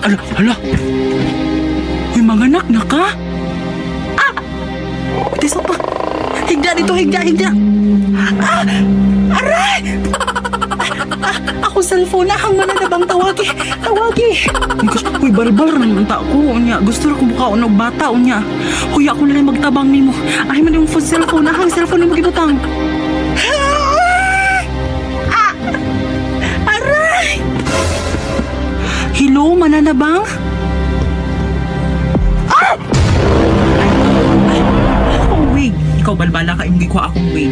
Ala, hala. Uy, manganak na ka? Ah! Tiso pa. Higda dito, higda, higda. Ah! Aray! Ah, ako cellphone na hang mananabang tawagi. Tawagi. Uy, uy, balbal ra naman ta ko unya. Gusto ra ko bukaon og bata unya. Huy, ako na lang magtabang nimo. Ay man yung phone cellphone na hang cellphone na magibutang. Ah! Aray! Hello, mananabang? Ah! Ay, ay, akong wig. Ikaw balbala ka imong gikuha akong wig.